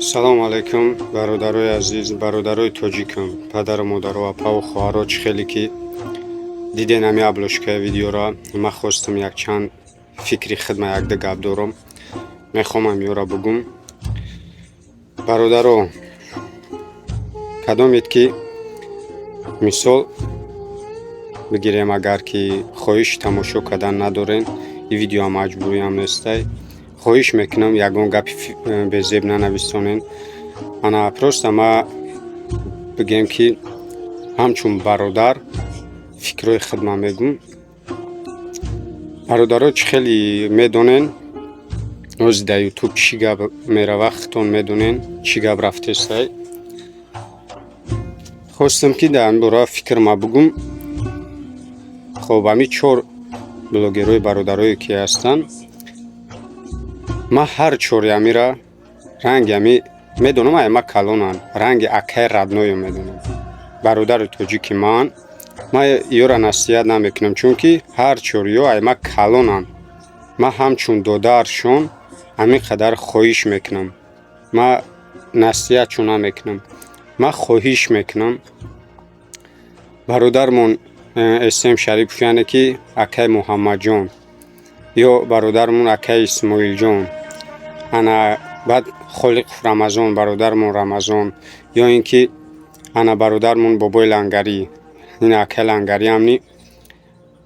Салому алайкум, бародарои азиз, бародарои тоҷикам, падару модаро, апаву хоҳаро. Чӣ хеле ки диден ҳами обложкаи видеора, ман хостам якчанд фикри хидма, якда гап дорам, мехоҳам ҳамёра бугум. Бародаро, кадомед ки, мисол бигирем, агар ки хоҳиши тамошо кардан надорен, ин видео маҷбуриам нестай. Хоҳиш мекунам, ягон гапи безеб нанависонен. Ана, просто ма бигем ки ҳамчун бародар фикрҳои хидма мегӯм. Бародаро, чӣ хеле медонен, ҳозир дар Ютуб чӣ гап мерава, худтон медонен, чӣ гап рафтестай. Хостам ки дар ин бора фикрма бугум. Хоб, ҳами чор блогерҳои бародарое ки ҳастанд, ман ҳар чори амира ранги ами медонам, ай ма калонанд, ранги акаи роднойо медонам. Бародари тоҷики ман, ман ёра насиҳат намекунам, чунки ҳар чориё ай ма калонанд. Ман ҳамчун додаршон ҳамин қадар хоҳиш мекунам. Ман насиҳатшон намекунам, ман хоҳиш мекунам. Бародармон Эсем Шарипов, яъне ки акаи Муҳаммадҷон, ё бародармон акаи Исмоилҷон, ана, баъд Холиқов Рамазон, бародармон Рамазон, ё ин ки, ана, бародармон Бобои Лангарӣ, ин акаи Лангариамни,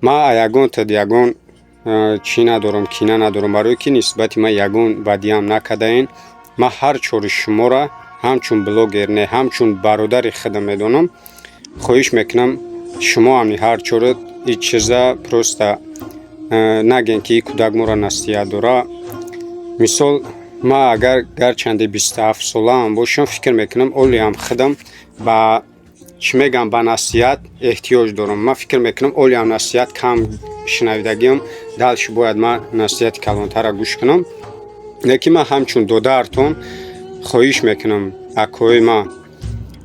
ман ягон тад ягон чӣ надорам, кина надорам, барое ки нисбати ман ягон бадиам накардаен. Ман ҳар чори шуморо ҳамчун блогер не, ҳамчун бародари худам медонам. Хоҳиш мекунам, шумо ҳами ҳар чора ин чиза просто нагӯен, ки ин кӯдак моро насиҳат дора. Мисол, ман агар гарчанде 27 солаам бошам, фикр мекунам, олиам худам ба чӣ мегӯям, ба насиҳат эҳтиёҷ дорам. Ман фикр мекунам, олиам насиҳат кам шунавидагиам, дальше бояд ман насиҳати калонтарро гӯш кунам. Лекин ман ҳамчун додаратон хоҳиш мекунам, акои ман.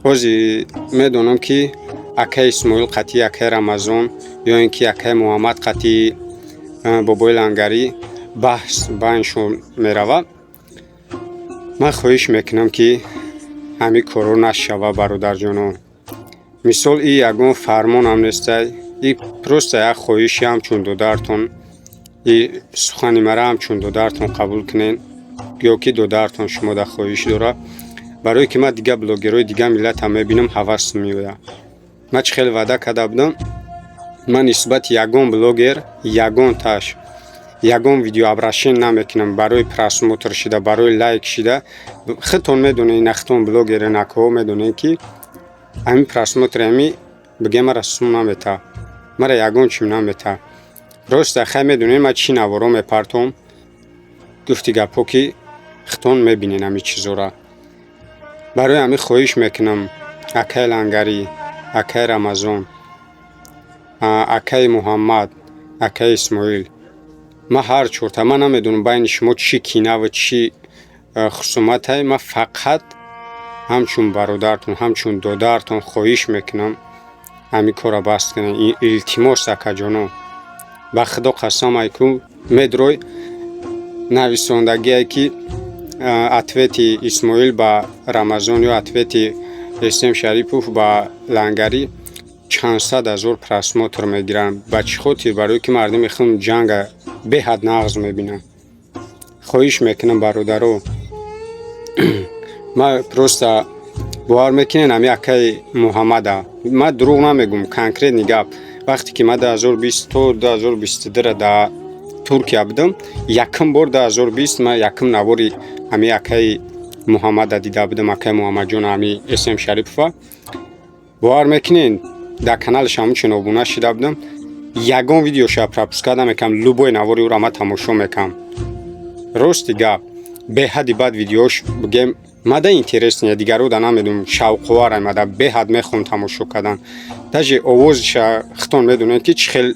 Ҳозир медонам, ки акаи Исмоил қатъи акаи Рамазон ё ин ки акаи Муҳаммад қатъи Бобои Лангарӣ баҳс байншон меравад. Ман хоҳиш мекунам, ки ҳамин корҳо нашава, бародарҷоно. Мисол, и ягон фармонам нестай, и просто як хоҳиши ҳамчун додаратон. И сухани мара ҳамчун додаратон қабул кунед, ё ки додаратон шумода хоҳиш дорад, барое ки ман дигар блогерҳои дигар миллатам мебинам, ҳавас меояд. Ман чӣ хеле ваъда карда будам, ман нисбати ягон блогер ягонташ ягон видеообращение намекунам барои просмотр шида, барои лайк шида. Худтон медонед, ина худтон блогерен, акоҳо, медонед, ки ҳамин просмотри ҳами бигем мара сум наметаҳад, мара ягон чим наметаҳад. Просто хай, медонед, ман чӣ наворо мепартом, гуфти гапҳо, ки худтон мебинед ҳамин чизора. Барои ҳамин хоҳиш мекунам, акаи Лангарӣ, акаи Рамазон, акаи Муҳаммад, акаи Исмоил, ман ҳар чорта, ман намедонам, байни шумо чӣ кинаву чӣ хусуматае. Ман фақат ҳамчун бародаратон, ҳамчун додаратон хоҳиш мекунам, ҳамин корро бас кунед. Илтимос, акаҷоно, ба Худо қасам, айку медрой нависондагие, ки ответи Исмоил ба Рамазон ё ответи Эсем Шарипов ба Лангарӣ чанд сад ҳазор просмотр мегиранд. Ба чӣ хотир? Барое ки мардуми хун ҷанга беҳад нағз мебинанд. Хоҳиш мекунам, бародаро. Ман просто, бовар мекунед, ҳами акаи Муҳаммада, ман дурӯғ намегӯм, конкретный гап, вақте ки ман 2020 то 2022 дар Туркия будам, якум бор 2020 ман якум навори ҳами акаи Муҳаммада дида будам, акаи Муҳаммадҷон, ҳами Эсем Шарипова. Бовар мекунед, дар каналаш ҳамунчун обуна шида будам, ягон видеоша пропускать намекунам, любой навори ӯро ман тамошо мекунам. Рости гап, беҳади бад видеош, бигем, мада интересный, дигарода намедонам, шавқовар, мада беҳад мехоҳам тамошо кардан. Даже овозиша худтон медонед, ки чӣ хел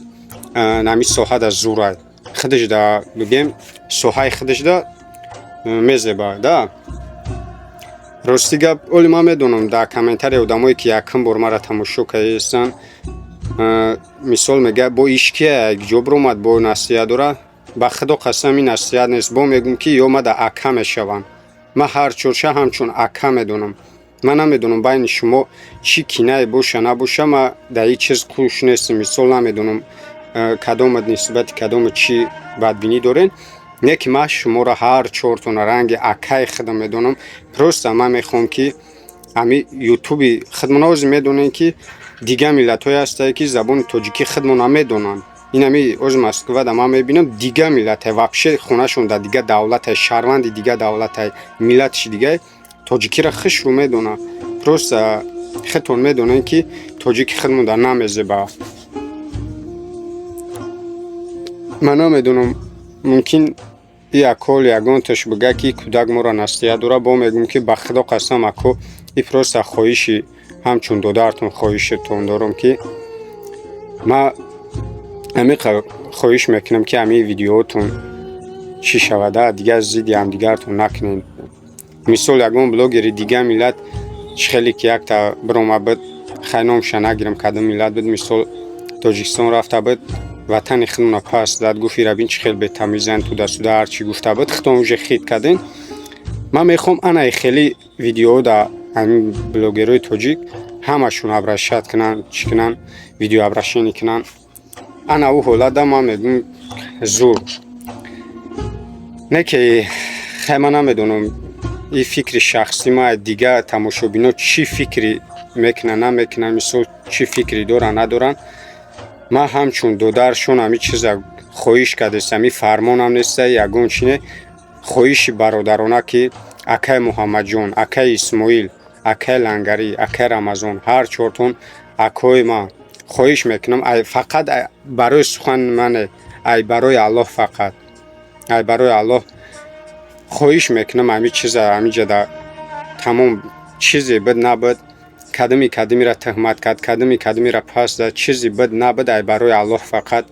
нами соҳада зурай, худашда, бигем, соҳаи худашда мезеба да. Рости гап, оли ман медонам, дар комментария одамое ки якум бор мара тамошо кардастанд, мисол, мега: «Бо иш кия ҷо биромад, бо насиҳат дора?» Ба Худо қасам, ин насиҳат нест. Бо мегӯм, ки ё мада ака мешаванд. Ман ҳар чорша ҳамчун ака медонам. Ман намедонам, байни шумо чӣ кинае боша, набоша. Ман дар ин чиз хуш нестам. Мисол, намедонам, кадомат нисбати кадомат чӣ бадбинӣ дорен. Не ки ман шуморо ҳар чортона ранги акаи худам медонам. Просто ман мехоҳам, ки ҳами ютуби худмон, ҳозир медонем, ки дигар миллатҳое ҳастае, ки забони тоҷикӣ худмона медонанд. Инами ҳозир Москвада ман мебинам, дигар миллате, вообще хонашон дар дигар давлате, шаҳрванди дигар давлате, миллатиши дигар тоҷикиро хушрӯ медонад. Просто худтон медонем, ки тоҷики худмон дар намезеба. Ман намедонам, мумкин и акол ягонташ бига, ки кӯдак моро насиҳат дорад. Бо мегӯм, ки ба Худо қасам, ако, и просто хоҳиши ҳамчун додаратон, хоҳишатон дорам, ки ман ҳамиқа хоҳиш мекунам, ки ҳамин видеоотон чӣ шавада, дигар зидди ҳамдигаратон накунед. Мисол, ягон блогери дигар миллат чӣ хеле ки якта бирома буд, хай, номша нагирам, кадом миллат буд, мисол, Тоҷикистон рафта буд, ватани худмона пас зад, гуфт: «Ира бин, чӣ хел бетамизанд», туда-сюда ҳарчӣ гуфта буд, худтон уже хит карден. Ман мехоҳам, анаи хеле видеоҳо да ҳамин блогерҳои тоҷик ҳамашон обращать кунанд, чӣ кунанд, видеообращение кунанд. Ана ӯ ҳолатда ман мегӯм, зур не ки хай, ман намедонам, ин фикри шахсӣ ма, дигар тамошобино чӣ фикри мекунанд, намекунанд, мисол, чӣ фикре доранд, надоранд. Ман ҳамчун додаршон ҳамин чиза хоҳиш кардастам. Ин фармонам неста, ягон чи не, хоҳиши бародарона, ки акаи Муҳаммадҷон, акаи Исмоил, акаи Лангарӣ, акаи Рамазон, ҳар чортон акои ман, хоҳиш мекунам, фақат барои сухани мане, ай барои Аллоҳ, фақат ай барои Аллоҳ хоҳиш мекунам, ҳамин чиза ҳаминҷода тамом. Чизе буд, набуд, кадами кадамиро туҳмат кард, кадами кадамиро пас зад, чизе буд, набуд, ай барои Аллоҳ фақат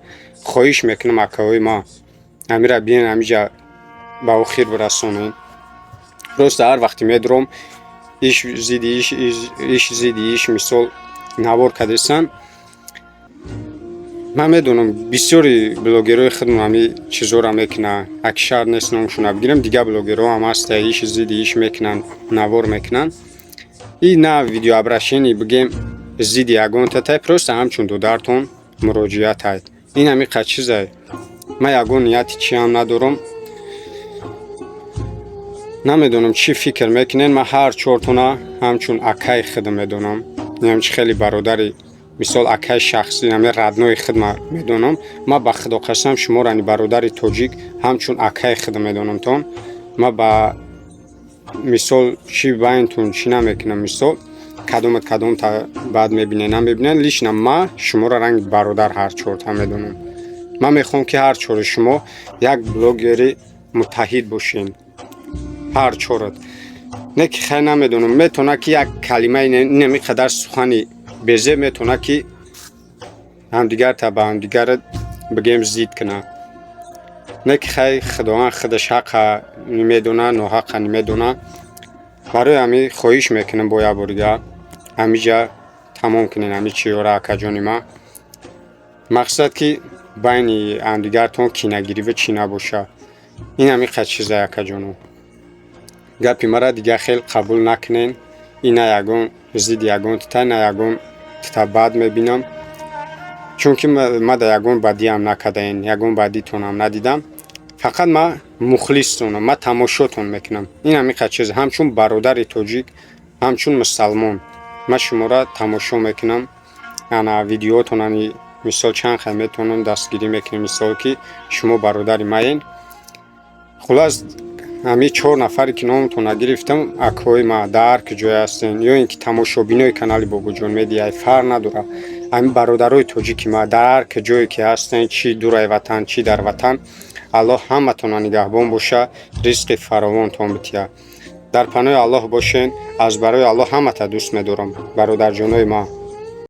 хоҳиш мекунам, акаҳои ман, ҳамира биён, ҳаминҷа ба охир бирасонем. Просто ҳар вақте медуром, иш зидди иш, иш зидди иш, мисол, навор кардесан. Ман медонам, бисёри блогерҳои худмон ҳамин чизҳоро мекунанд. Аки шарт нест номшонро бигирам, дигар блогерҳо ҳам ҳаста, иш зидди иш мекунанд, навор мекунанд. И на видеообращение бигем зидди ягонта тай, просто ҳамчун додаратон муроҷиат ай. Ин ҳамиқа чизай, ман ягон нияти чиам надорам. Намедонам, чӣ фикр мекунед. Ман ҳар чортона ҳамчун акаи худам медонам, ҳамчи хеле бародари, мисол, акаи шахсӣ, ҳамин родной худма медонам. Ман ба Худо қасам, шуморо, ани бародари тоҷик, ҳамчун акаи худам медонамтон. Ман ба мисол, чӣ байнтон чӣ намекунам, мисол, кадомат кадомта баъд мебинед, намебинед. Лично ман шуморо ранги бародар ҳар чорта медонам. Ман мехоҳам, ки ҳар чори шумо як блогери муттаҳид бошед, ҳар чорат. Не ки хай, намедонам, метавонад, ки як калимаи инами қадар сухани безеб метавонад, ки ҳамдигарта ба ҳамдигарат бигем зид кунад. Не ки хай, Худованд худаш ҳақа медонад, ноҳақа намедонад. Барои ҳамин хоҳиш мекунам, бо як бори дигар ҳамиҷа тамом кунед ҳамин чизҳоро, акаҷони ман. Мақсад, ки байни ҳамдигаратон кинагириву чӣ набошад. Ин ҳамин қад чизай, акаҷоно. Гапи маро дигар хел қабул накунед. Ин на ягон зидди ягон тита, на ягон тита бад мебинам, чунки ма да ягон бадиам накардаен, ягон бадитонам надидам. Фақат ман мухлистонам, ман тамошотон мекунам. Ин ҳамин қад чиз, ҳамчун бародари тоҷик, ҳамчун мусалмон ман шуморо тамошо мекунам. Ана видеоотонани, мисол, чанд хел метавонам дастгирӣ мекунем, мисол, ки шумо бародари маен. Хуллас, ҳамин чор нафаре, ки номатонро гирифтам, акҳои ма, дар ҳар ки ҷое ҳастен, ё ин ки тамошобинои канали Бобоҷон Медиа, фарқ надорад, ҳамин бародарои тоҷики ма, дар ҳар ки ҷое ки ҳастен, чӣ дураи ватан, чӣ дар ватан, Аллоҳ ҳаматонро нигаҳбон боша, ризқи фаровонтон битиҳад. Дар паноҳи Аллоҳ бошен. Аз барои Аллоҳ ҳамата дӯст медорам, бародарҷонои ман.